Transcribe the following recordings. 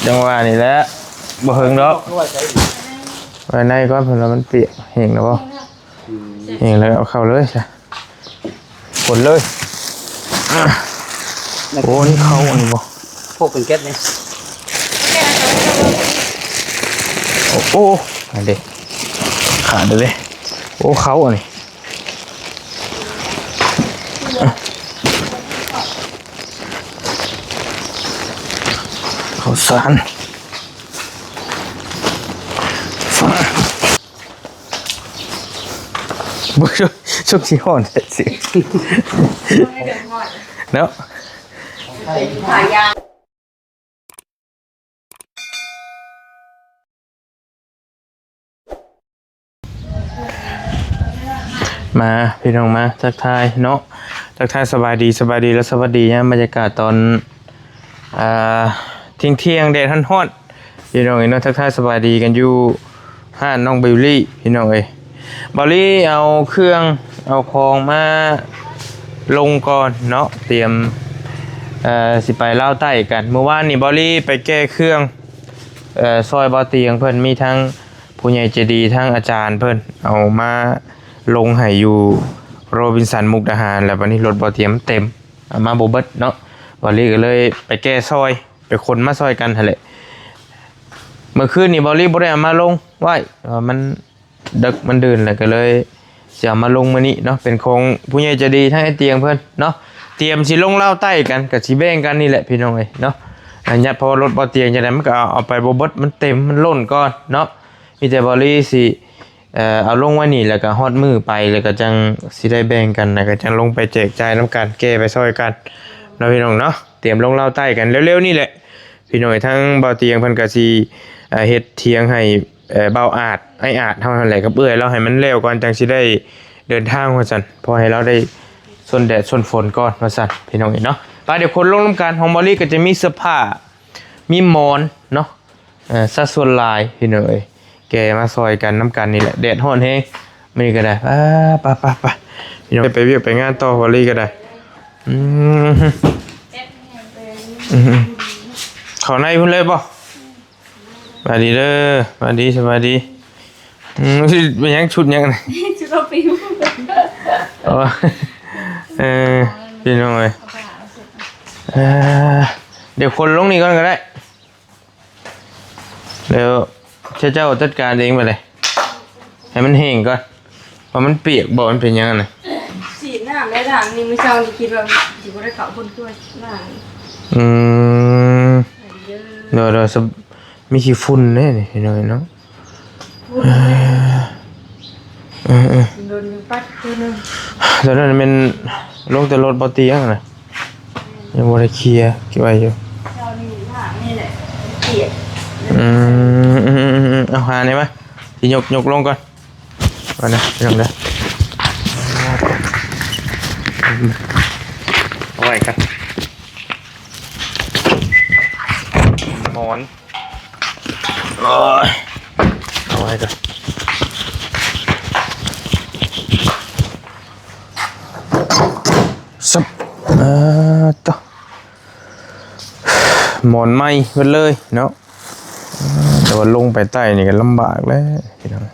ຈັ່ງຫວະນີ້ແຫຼະ ບໍ່ເຫິງດອກ ເອົາໄວ້ໃນກ່ອນ ເພິ່ນວ່າມັນປຽກ ແຫ້ງແລ້ວບໍ່? ອືມ ແຫ້ງແລ້ວເອົາເຂົ້າເລີຍຊະ ຄົນເລີຍ. ໂອ້ ນີ້ເຂົ້າອັນນີ້ບໍ່? ພວກເປັນແກັດນີ້ ໂອ້ ໂອ້ ອັນເດ ຂາດເດ້ ໂອ້ ເຂົ້າອັນນີ້ ເຂົ້າສານ ເບິ່ງ ຊ່ວງຊິຮ້ອນແທ້ຊິ ເນາະ ມາ ພີ່ນ້ອງມາ ທັກທາຍເນາະ ທັກທາຍສະບາຍດີ ສະບາຍດີ ແລະ ສະຫວັດດີຍາມບັນຍາກາດຕອນ ອ່າ ທ່ຽງໆ ແດດຮ້ອນໆ ພີ່ນ້ອງເອີຍເນາະ ທັກທາຍສະບາຍດີກັນຢູ່ຮ້ານນ້ອງບິວລີ ພີ່ນ້ອງເອີຍ. ເບົາລີເອົາເຄື່ອງເອົາຂອງມາລົງກ່ອນເນາະ ຕຽມ ເອີ ຊິໄປລາວໃຕ້ກັນ. ມື້ວານນີ້ເບົາລີໄປແກ້ເຄື່ອງ ເອີ ຊ່ອຍເບົາຕຽງເພິ່ນ ມີທັງຜູ້ໃຫຍ່ໃຈດີ ທັງອາຈານເພິ່ນເອົາມາລົງໃຫ້ຢູ່ໂຣບິນສັນມຸກດາຫານ ແລ້ວບັດນີ້ລົດເບົາຕຽງມັນເຕັມ ເອົາມາບໍ່ເບິດເນາະ ເບົາລີກໍເລີຍໄປແກ້ຊ່ອຍ ໄປຂົນມາຊ່ອຍກັນຫັ້ນແຫຼະ. ເມື່ອຄືນນີ້ເບົາລີບໍ່ໄດ້ເອົາມາລົງໄວ້ ເພາະວ່າມັນເດິກມັນດື່ນ ແລ້ວກໍເລີຍຊິເອົາມາລົງມື້ນີ້ເນາະ ເປັນຂອງຜູ້ໃຫຍ່ໃຈດີທາງອ້າຍຕຽງເພິ່ນເນາະ ຕຽມຊິລົງລາວໃຕ້ກັນ ກໍຊິແບ່ງກັນນີ້ແຫຼະ ພີ່ນ້ອງເອີຍເນາະ. ອັນຍັດ ເພາະວ່າລົດເບົາຕຽງຈັ່ງໃດມັນກໍເອົາ ເອົາໄປບໍ່ເບິດ ມັນເຕັມ ມັນລົ້ນກ່ອນເນາະ. ມີແຕ່ເບົາລີຊິ ເອີ ເອົາລົງໄວ້ນີ້ ແລ້ວກໍຮອດມື້ໄປ ແລ້ວກໍຈັ່ງຊິໄດ້ແບ່ງກັນ ແລ້ວກໍຈັ່ງລົງໄປແຈກຈ່າຍນຳກັນ ແກ່ໄປຊ່ອຍກັນເນາະ ພີ່ນ້ອງເນາະ. ຕຽມລົງລາວໃຕ້ກັນເລັວໆນີ້ແຫຼະ ພີ່ນ້ອງ. ທາງເບົາຕຽງເພິ່ນກໍຊິ ເອີ ເຮັດຖຽງໃຫ້ ເອີ ເບົາອາດ ອ້າຍອາດເຮົາຫັ້ນແຫຼະ ກັບເອື້ອຍລາວ ໃຫ້ມັນແລ້ວກ່ອນ ຈັ່ງຊິໄດ້ເດີນທາງວ່າຊັ້ນ ພໍໃຫ້ລາວໄດ້ຊົນແດດຊົນຝົນກ່ອນວ່າຊັ້ນ ພີ່ນ້ອງເອີຍເນາະ. ໄປ ດຽວຂົນລົງນຳກັນ. ຂອງເບົາລີກໍຈະມີເສື້ອຜ້າ ມີໝອນເນາະ ເອີ ຊະສ່ວນຫຼາຍ ພີ່ນ້ອງເອີຍ ແກ່ມາຊ່ອຍກັນນຳກັນນີ້ແຫຼະ ແດດຮ້ອນແຮງມື້ນີ້ກໍໄດ້. ໄປ ໄປ ໄປ ໄປ ພີ່ນ້ອງ ໄປວຽກໄປງານຕໍ່ ເບົາລີກໍໄດ້. ອືມ ອືມ ເຂົ້າໃນພຸ້ນເລີຍບໍ່? ສະບາຍດີເດີ ສະບາຍດີ ສະບາຍດີ. ອືມ ຊິເປັນຫຍັງ ຊຸດຫຍັງ? ຊຸດລາວປິວ. ອໍ ເອີ ພີ່ນ້ອງເອີຍ ເອີ ດຽວຂົນລົງນີ້ກ່ອນກໍໄດ້. ແລ້ວເຈົ້າຈັດການເອງໄປເລີຍ ໃຫ້ມັນແຫ້ງກ່ອນ ວ່າມັນປຽກບໍ່ ມັນເປັນຫຍັງຫັ້ນນະ. ສີດນ້ຳແລ້ວ ທາງນີ້ມື້ເຊົ້ານີ້ຄິດວ່າຊິບໍ່ໄດ້ເຂົ້າພຸ້ນ ຄືວ່າລ້າງ. ອືມ ໂດຍໆ ມີຂີ້ຝຸ່ນເດ້ນີ້ ພີ່ນ້ອງເນາະ. ເອີ ເອີ ເອີ ໂດນປັດຄືໜຶ່ງ ຕອນນັ້ນແມ່ນລົງແຕ່ລົດບໍ່ຕຽງນະ ຍັງບໍ່ໄດ້ເຄຍ ເກັບໄວ້ຢູ່. ເຈົ້ານີ້ ນີ້ແຫຼະ ປຽກ. ອືມ ອືມ ອືມ ອືມ ເອົາຫານີ້ມາ ຊິຍົກ ຍົກລົງກ່ອນ ວ່ານະ ພີ່ນ້ອງເດີ ເອົາໄວ້ກັນ ໝອນ. ໂອ້ຍ ເອົາໄວ້ກ່ອນ ຊຶບ ເອີ ໂຕ ໝອນໃໝ່ເບິດເລີຍເນາະ. ແຕ່ວ່າລົງໄປໃຕ້ນີ້ກໍລຳບາກແລ້ວ ພີ່ນ້ອງ.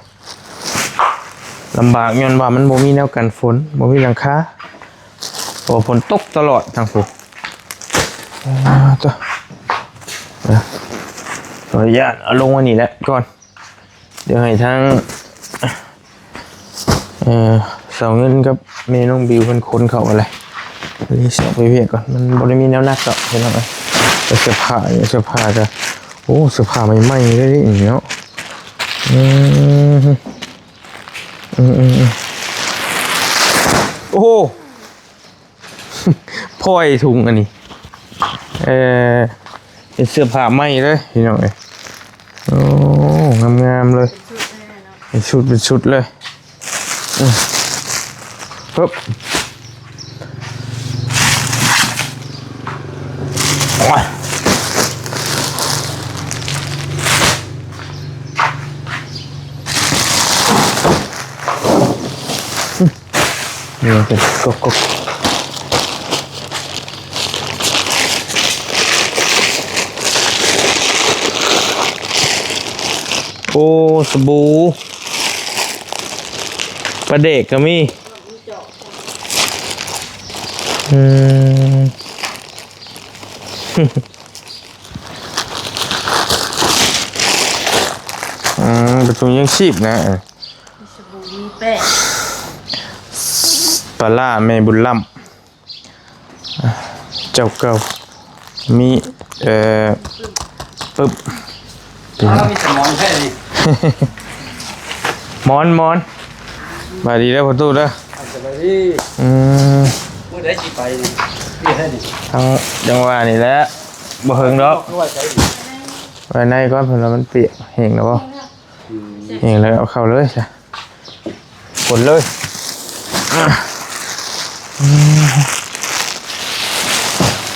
ລຳບາກຍ້ອນວ່າມັນບໍ່ມີແນວກັນຝົນ ບໍ່ມີຫຼັງຄາ ເພາະວ່າຝົນຕົກຕະຫຼອດທາງພຸ້ນ. ອ່າ ໂຕ ຂໍອະນຸຍາດເອົາລົງໄວ້ນີ້ແຫຼະກ່ອນ ດຽວໃຫ້ທາງ ເອີ ສາວເງິນກັບແມ່ນ້ອງບິວເພິ່ນຂົນເຂົ້າຫັ້ນແຫຼະ ນີ້ຊິອອກໄປວຽກກ່ອນ ມັນບໍ່ໄດ້ມີແນວໜັກດອກ ພີ່ນ້ອງເອີຍ. ແຕ່ເສື້ອຜ້າ ເສື້ອຜ້າກໍ ໂອ້ ເສື້ອຜ້າໃໝ່ໆເລີຍນີ້ເນາະ. ອືມ ອືມ ອືມ ອືມ ໂອ້ໂຫ ພອຍທຸງອັນນີ້ ເອີ ເປັນເສື້ອຜ້າໃໝ່ເລີຍ ພີ່ນ້ອງເອີຍ. ໂອ້ ງາມໆເລີຍ ເປັນຊຸດເລີຍເນາະ ເປັນຊຸດ ເປັນຊຸດເລີຍ. ອືມ ປຶບ ໂອ້ຍ ນີ້ເປັນກົກໆ ໂ ອ້ ສະບູ ປາແດກກໍມີ. ອືມ ອືມ ເປັນຖົງຍັງຊີບນະ. ມີສະບູ ມີແປ້ງ ປາລ້າແມ່ບຸນລ້ຳ ເຈົ້າເກົ່າ ມີ ເອີ ປຶບ ອ້າວ ມີສະໝອນແທ້ນີ້ ໝອນ ໝອນ ສະບາຍດີເດີພໍ່ຕູ້ເດີ. ສະບາຍດີ. ອືມ ມື້ໃດຊິໄປນີ້ ເຮັດໃຫ້ນີ້ ທາງ ຈັ່ງວ່ານີ້ແຫຼະ ບໍ່ເຫິງດອກ ຄືວ່າໃສນີ້ ໄວ້ໃນກ່ອນ ເພິ່ນວ່າມັນປຽກ ແຫ້ງແລ້ວບໍ່? ອືມ ແຫ້ງແລ້ວເອົາເຂົ້າເລີຍຊະ ຄົນເລີຍ.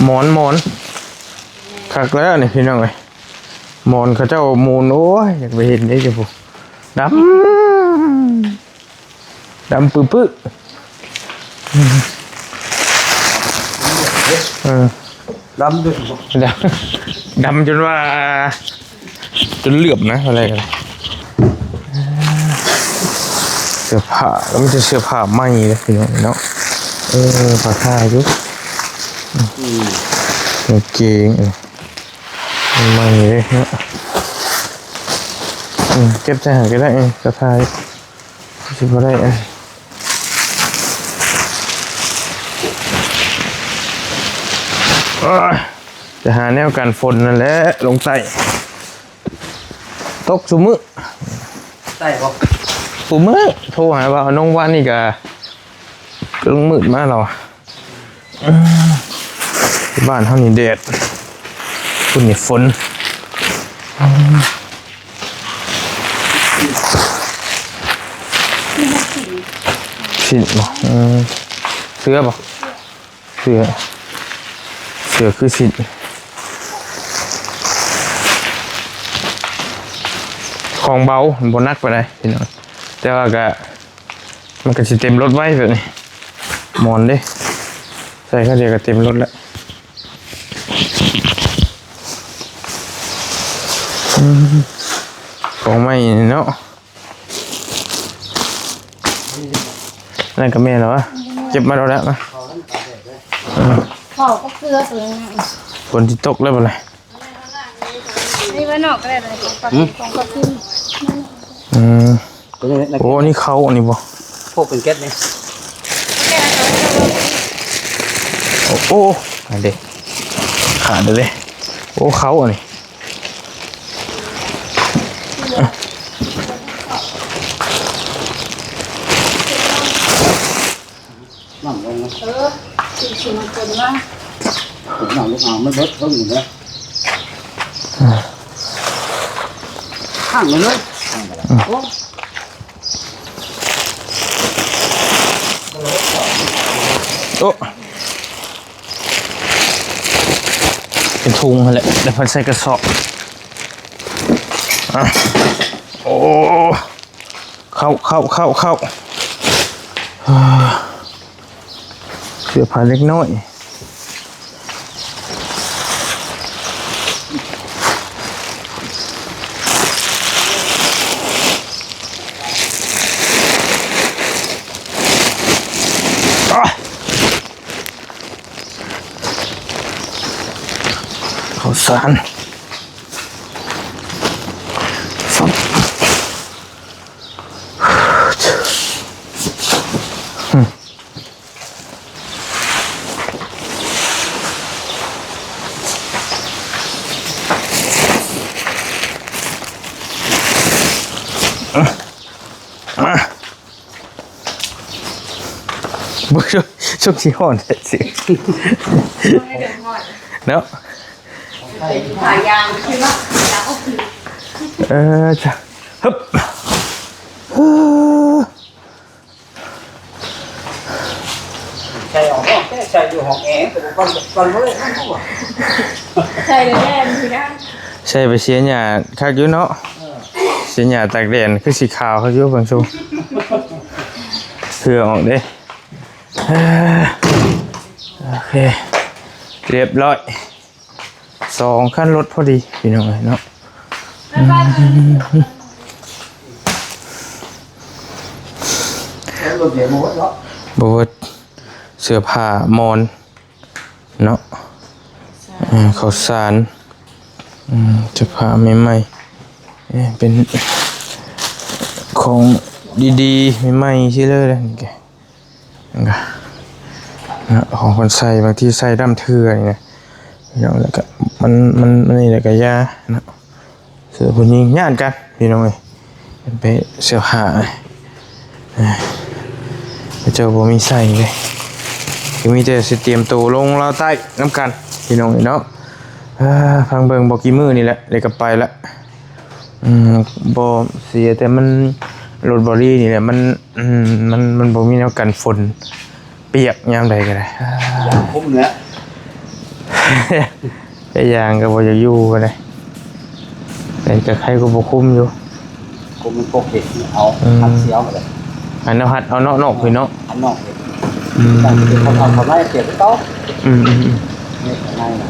ໝອນ ໝອນ ຄັກແລ້ວນີ້ພີ່ນ້ອງເອີຍ ໝອນເຂົາເຈົ້າໝູນ ໂອ້ຍ ຢາກໄປເຫັນເດ້ເຈົ້າຜູ້ ດຳ ດຳປຶບໆ ເອີ ດຳ ດຳ ດຳຈົນວ່າ ຈົນເຫຼືອບນະ ອະໄລກັນ ເສື້ອຜ້າ ກໍມີແຕ່ເສື້ອຜ້າໃໝ່ເດ້ພີ່ນ້ອງເນາະ. ເອີ ຜ້າຂາວຢູ່ ອືມ ກາງເກງ ເອີ ໃໝ່ເດ້ເນາະ. ອືມ ເກັບໃສ່ຫັ້ນກໍໄດ້ ເອີ ກະຖ່າຍ ຊິບໍ່ໄດ້ ເອີ ໂອ້ຍ ຈະຫາແນວກັນຝົນນັ້ນແຫຼະ ລົງໃຕ້ ຕົກຊຸມື້ ໃຕ້ບໍ່? ຊຸມື້ ໂທຫາບ່າວອານົງວານນີ້ກະ ເຄິ່ງມືດມາແລ້ວ ອືມ ບ້ານເຮົານີ້ແດດ ພຸ້ນນີ້ຝົນ ອືມ ສິ້ນບໍ່? ອືມ ເສື້ອບໍ່? ເສື້ອ ເສື້ອຄືສິ້ນ ຂອງເບົາ ບໍ່ໜັກປານໃດພີ່ນ້ອງ ແຕ່ວ່າກະ ມັນກໍຊິເຕັມລົດໄວແບບນີ້ ໝອນເດ້ ໃສ່ຄາວດຽວກໍເຕັມລົດແລ້ວ. ອືມ ຂອງໃໝ່ນີ້ເນາະ ນັ້ນກໍແມ່ນແລ້ວວະ ເກັບມາໂລດແລ້ວມາ. ເອີ ເຂົ້າກັບເກືອຕົວນັ້ນ ຝົນຊິຕົກແລ້ວບັດນີ້. ນີ້ໄວ້ນອກກໍໄດ້ ຂອງປາ ຂອງປາກິນ ອືມ ໂອ້ ອັນນີ້ເຂົ້າ ອັນນີ້ບໍ່ ພວກເປັນແກັດນີ້ ໂອ້ ອັນເດ ຂາດເດ້ ໂອ້ ເຂົ້າອັນນີ້ ນ້ຳລົງນະ ເອີ ຊິ ຊິມັນຄົນມາ ນ້ຳລົງ ອ່າງມັນເບິດເຖິງຢູ່ເດ້ ອ່າ ຂ້າງໄປເລີຍ ຂ້າງໄປເລີຍ ໂອ້ ໂອ້ ເປັນຖົງຫັ້ນແຫຼະ ແລ້ວເພິ່ນໃສ່ກະສອບ ອ່າ ໂອ້ ເຂົ້າ ເຂົ້າ ເຂົ້າ ເຂົ້າ ເສື້ອຜ້າເດັກນ້ອຍ ເຂົ້າສານ ບໍ່ ຊ່ວງ ຊ່ວງຊິຮ້ອນແທ້ຊິ ເນາະ ຂາຍາງຄືເນາະ ເອີ ຈ້ະ ຮຶບ ໃສ່ອອກ ໃສ່ຢູ່ຫ້ອງແອ ກໍບໍ່ ປັ່ນ ປັ່ນບໍ່ໄດ້ ໃສ່ແລ້ວແລ້ວ ໃສ່ໄປເສຍຫຍ້າຄັກຢູ່ເນາະ ເອີ ເສຍຫຍ້າຕາກແດດ ຄືສີຂາວຄັກຢູ່ເບິ່ງຊູ ເຫື່ອອອກເດ້ ໂອເຄ ລຽບຮ້ອຍ ສອງຄັນລົດພໍດີພີ່ນ້ອງເອີຍເນາະ ອືມ ລົດເດບໍ່ເບິດເນາະ ບໍ່ເບິດ ເສື້ອຜ້າ ໝອນເນາະ ເອີ ເຂົ້າສານ ອືມ ເສື້ອຜ້າໃໝ່ໆ ເອີ ເປັນຂອງດີໆ ໃໝ່ໆ ຊີ້ເລີຍ ນີ້ກະ ເນາະ ຂອງຄົນໃສ່ ບາງທີໃສ່ດຳເທື່ອນີ້ນະ ພີ່ນ້ອງ ແລ້ວກະມັນ ມັນ ມັນນີ້ແຫຼະກະຢ່າເນາະ ເສື້ອຜູ້ຍິງຍາດກັນ ພີ່ນ້ອງເອີຍ ເປັນໄປເສື້ອຜ້າ ເຂົາເຈົ້າບໍ່ມີໃສ່ເດ້ ຄືມີແຕ່ຊິຕຽມໂຕລົງລາວໃຕ້ນຳກັນ ພີ່ນ້ອງເອີຍເນາະ ເອີ ຟັງເບິ່ງບໍ່ກີ່ມື້ນີ້ແຫຼະ ແລ້ວກະໄປລະ ອືມ ບໍ່ເສຍແຕ່ມັນ ລົດບໍລີນີ້ແຫຼະ ມັນ ອືມ ມັນ ມັນບໍ່ມີແນວກັນຝົນ ປຽກຍາມໃດກໍໄດ້ ຢາງຄຸມແຫຼະ ແຕ່ຢາງກໍບໍ່ຢາກຢູ່ກໍໄດ້ ແຕ່ກໍໃຄກໍບໍ່ຄຸມຢູ່ ຄຸມມັນປົກເດັກເອົາ ອືມ ຮັດເສຍເອົາກໍໄດ້ ອັນນັ້ນຮັດເອົາເນາະ ນອກພີ້ເນາະ ອັນນອກ ອືມ ເຂົາເອົາເຂົ້າມາເສຍເກົ່າ ອືມໆໆ ນີ້ຂ້າງໃນນະ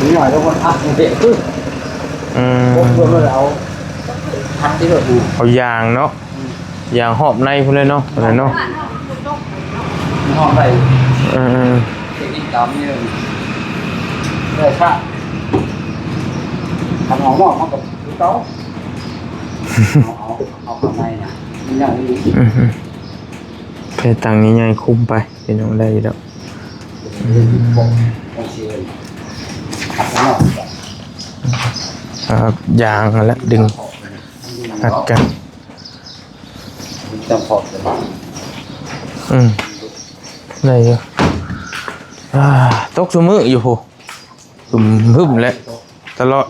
ມີໜ້ອຍກໍຄົນອັດເດັກຄື ອືມ ປົກລວມແລ້ວເອົາ ຮັດທີ່ລົດ ເອົາຢາງເນາະ ອືມ ຢາງຮອບໃນພຸ້ນເລີຍເນາະ ອັນນັ້ນເນາະ ມັນຮອບໄດ້ ເອີໆ ເຕັກນິກຕາມນີ້ເລີຍ ໄດ້ຊະ ຄັນອອກນອກມັນກໍຄືເກົ່າ ເອົາ ເອົາ ເອົາເຂົ້າໃນນະ ມັນຍັງມີ ອືມ ແພຕັງໃຫຍ່ໆ ຄຸມໄປ ເປັນຫຍັງໄດ້ຢູ່ດອກ ອືມ ເອົາຢາງຫັ້ນແຫຼະ ດຶງ ອັດກັນ ຈຳເພາະ ອືມ ໄດ້ຢູ່ ອ່າ ຕົກຊຸມື້ຢູ່ພຸ້ນ ຫຶມໆ ແຫຼະ ຕະຫຼອດ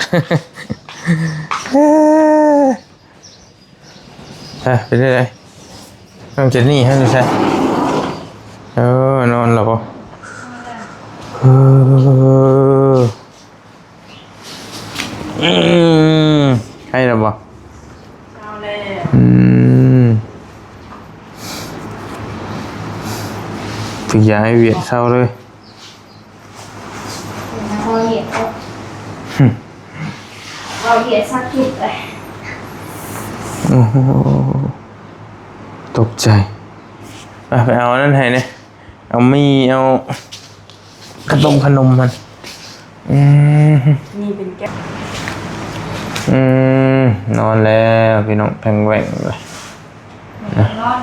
ເອີ ເປັນຈັ່ງໃດ ນ້ອງເຈນນີ້ ເຮົາຢູ່ໃສ ເອີ ນອນແລ້ວບໍ່ ເອີ ອືມ ໄຂ້ແລ້ວບໍ່ ເຊົາແລ້ວ ອືມ ຖືກຢາໃຫ້ວຽກເຊົາເລີຍ ເຮົາເຮັດ ເຮົາເຮັດສັກຈຸດເລີຍ ໂອ້ໂຫ ຕົກໃຈ ອ່ະ ໄປເອົາອັນນັ້ນໃຫ້ແດ່ ເອົາໝີ່ ເອົາຂະຕົມຂະໜົມຫັ້ນ ອືມ ນີ້ເປັນແກ້ວ ອືມ ນອນແລ້ວພີ່ນ້ອງ ແພງແຫວ່ງເລີຍ ນອນ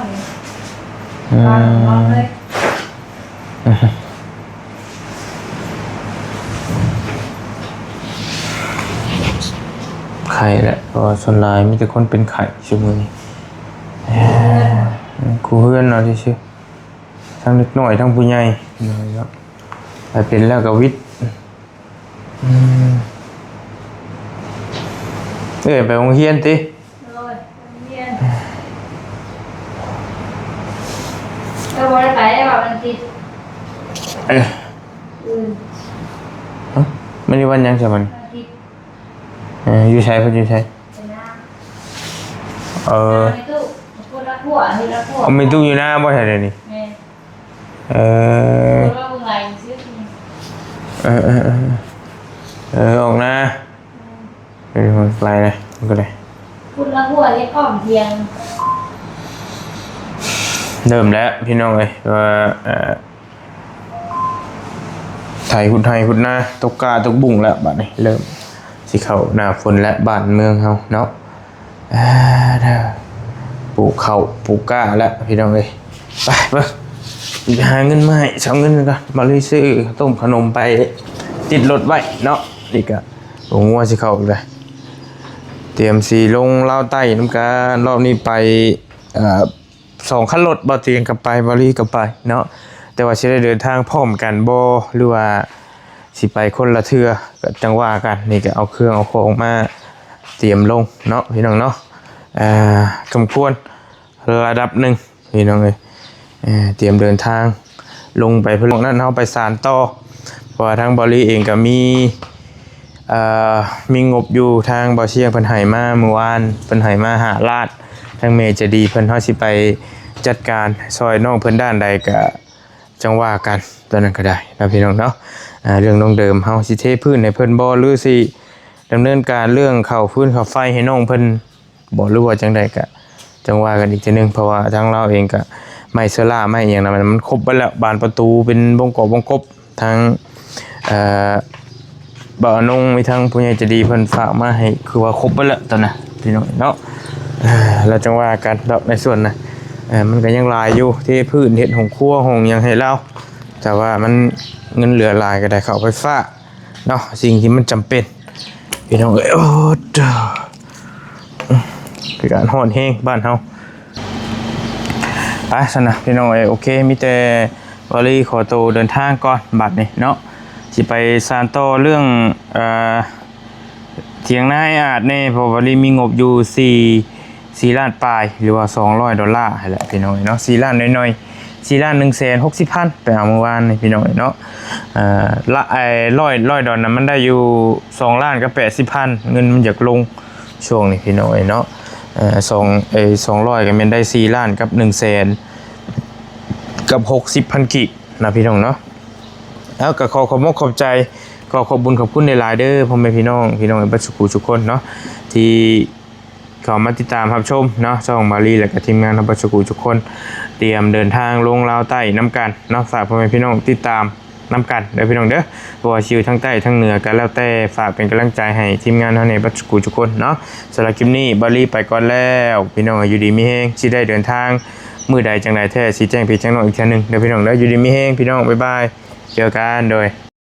ອືມ ນອນເລີຍ ໄຂ້ແຫຼະ ເພາະວ່າສ່ວນຫຼາຍມີແຕ່ຄົນເປັນໄຂ້ຊຸມື້ນີ້ ຄູ່ເຮືອນເນາະ ຊື່ໆ ທັງເດັກນ້ອຍທັງຜູ້ໃຫຍ່ເນາະ ໄປເປັນແລ້ວກໍວິດ ອືມ ເອີຍ ໄປໂຮງຮຽນຕິ ໂດຍ ໄປໂຮງຮຽນ ເອີ ບໍ່ໄດ້ໄປແລ້ວ ວັນອາທິດ ເອີ ອືມ ຮະ ມື້ນີ້ວັນຫຍັງຊະມັນ ວັນອາທິດ ເອີ ຢູ່ໃສ ເພິ່ນຢູ່ໃສ ເອີ ເອີ ເອົາແມ່ຕູ້ຢູ່ນາບໍ່ ແທ້ດຽວນີ້ ແມ່ນ ເອີ ເອີ ເອີ ເອີ ອອກນາ ອືມ ເອີ ໄປນະ ມັນກໍໄດ້ ພຸ້ນລະຫົວເຮັດອ້ອມທຽງ ເລີ່ມແລ້ວພີ່ນ້ອງເອີຍ ວ່າ ເອີ ໄຖ ຂຸດໄຮ່ຂຸດນາ ຕົກກ້າຕົກບຸ້ງແລ້ວ ບາດນີ້ເລີ່ມຊິເຂົ້າໜ້າຝົນແລ້ວ ບ້ານເມືອງເຮົາເນາະ ອ່າ ປູກເຂົ້າປູກກ້າແລ້ວພີ່ນ້ອງເອີຍ ໄປເບິ່ງ ໄປຫາເງິນມາໃຫ້ ເອົາເງິນກ່ອນ ມາລີຊື້ເຂົ້າຕົ້ມຂະໜົມໄປຕິດລົດໄວ້ເນາະ ນີ້ກະ ໂອ້ ງົວຊິເຂົ້າອີກແລ້ວ ຕຽມຊິລົງລາວໃຕ້ນຳກັນ ລອບນີ້ໄປ ເອີ ສອງຄັນລົດ ບ່າວຕຽງກໍໄປ ບ່າວລີກໍໄປເນາະ ແຕ່ວ່າຊິໄດ້ເດີນທາງພ້ອມກັນບໍ່ ຫຼືວ່າຊິໄປຄົນລະເທື່ອ ກໍຈັ່ງວ່າກັນ ນີ້ກໍເອົາເຄື່ອງເອົາຂອງມາຕຽມລົງເນາະ ພີ່ນ້ອງເນາະ ເອີ ສົມຄວນລະດັບໜຶ່ງ ພີ່ນ້ອງເອີຍ ເອີ ຕຽມເດີນທາງລົງໄປພຸ້ນ ນອກນັ້ນເຮົາໄປສານຕໍ່ ເພາະວ່າທາງບ່າວລີເອງກໍມີ ເອີ ມີງົບຢູ່ ທາງບ່າວຊຽງເພິ່ນໃຫ້ມາມື້ວານ ເພິ່ນໃຫ້ມາຫ້າລ້ານ ທາງແມ່ໃຈດີເພິ່ນ ເຮົາຊິໄປຈັດການຊ່ອຍນ້ອງເພິ່ນດ້ານໃດກະຈັ່ງວ່າກັນ ຕອນນັ້ນກໍໄດ້ເນາະ ພີ່ນ້ອງເນາະ ເລື່ອງນ້ອງເດີມ ເຮົາຊິເທພື້ນໃຫ້ເພິ່ນບໍ່ ຫຼືຊິດຳເນີນການເລື່ອງເຂົ້າຟືນເຂົ້າໄຟໃຫ້ນ້ອງເພິ່ນ ບໍ່ ຫຼືວ່າຈັ່ງໃດກະ ຈັ່ງວ່າກັນອີກເທື່ອໜຶ່ງ ເພາະວ່າທາງລາວເອງກະໄມ້ເຊື້ອລາ ໄມ້ອີ່ຫຍັງນະ ມັນ ມັນຄົບເບິດແລ້ວ ບານປະຕູເປັນວົງກອບວົງກົບ ທາງ ເອີ ບ່າວອານົງ ມີທັງຜູ້ໃຫຍ່ໃຈດີເພິ່ນຝາກມາໃຫ້ ຄືວ່າຄົບເບິດແລ້ວຕອນນະ ພີ່ນ້ອງເນາະ. ເອີ ແລ້ວຈັ່ງວ່າກັນດອກໃນສ່ວນນະ ເອີ ມັນກໍຍັງຫຼາຍຢູ່ ເທພື້ນ ເຮັດຫ້ອງຄົວຫ້ອງຫຍັງໃຫ້ລາວ ແຕ່ວ່າມັນເງິນເຫຼືອຫຼາຍກໍໄດ້ເຂົ້າໄຟຟ້າເນາະ ສິ່ງທີ່ມັນຈຳເປັນ ພີ່ນ້ອງເອີຍ. ໂອ້ ອາກາດຮ້ອນແຮງບ້ານເຮົາ. ໄປຊັ້ນນະ ພີ່ນ້ອງເອີຍ ໂອເຄ ມີແຕ່ ວາລີຂໍໂຕເດີນທາງກ່ອນບັດນີ້ເນາະ ຊິໄປສານຕໍ່ເລື່ອງ ເອີ ຖຽງນາອ້າຍອາດແດ່ ເພາະວ່າວາລີມີງົບຢູ່ສີ່ ສີ່ລ້ານປາຍ ຫຼືວ່າສອງຮ້ອຍໂດລາຫັ້ນແຫຼະ ພີ່ນ້ອງເອີຍເນາະ ສີ່ລ້ານໜ້ອຍໆ ສີ່ລ້ານໜຶ່ງແສນຫົກສິບພັນ ໄປເອົາມື້ວານນີ້ ພີ່ນ້ອງເອີຍເນາະ. ເອີ ລະ ໄອ້ຮ້ອຍ ຮ້ອຍດອນນະ ມັນໄດ້ຢູ່ສອງລ້ານກັບແປດສິບພັນ ເງິນມັນຢາກລົງຊ່ວງນີ້ ພີ່ນ້ອງເອີຍເນາະ. ເອີ ສອງ ເອີ ສອງຮ້ອຍກໍແມ່ນໄດ້ສີ່ລ້ານກັບໜຶ່ງແສນກັບຫົກສິບພັນກີບນະ ພີ່ນ້ອງເນາະ. ເອົາ ກໍຂໍຂອບມົກຂອບໃຈ ຂໍຂອບບຸນຂອບຄຸນຫຼາຍໆເດີ ພໍ່ແມ່ພີ່ນ້ອງ ພີ່ນ້ອງເບິດສູ່ຜູ້ສູ່ຄົນເນາະ ທີ່ເຂົ້າມາຕິດຕາມຮັບຊົມເນາະ ຊ່ອງວາລີ ແລະກະທີມງານເຮົາເບິດສູ່ຜູ້ສູ່ຄົນ ຕຽມເດີນທາງລົງລາວໃຕ້ນຳກັນເນາະ. ຝາກພໍ່ແມ່ພີ່ນ້ອງຕິດຕາມນຳກັນເດີ ພີ່ນ້ອງເດີ ບໍ່ວ່າຊິຢູ່ທາງໃຕ້ທາງເໜືອກໍແລ້ວແຕ່ ຝາກເປັນກຳລັງໃຈໃຫ້ທີມງານເຮົາແດ່ເບິດສູ່ຜູ້ສູ່ຄົນເນາະ. ສຳລັບຄລິບນີ້ ວາລີໄປກ່ອນແລ້ວ ພີ່ນ້ອງຢູ່ດີມີແຮງ ຊິໄດ້ເດີນທາງມື້ໃດຈັ່ງໃດແທ້ ຊິແຈ້ງພີ່ແຈ້ງນ້ອງອີກເທື່ອໜຶ່ງເດີ ພີ່ນ້ອງເດີ ຢູ່ດີມີແຮງ ພີ່ນ້ອງ ບາຍບາຍ ເຈີກັນ ໂດຍ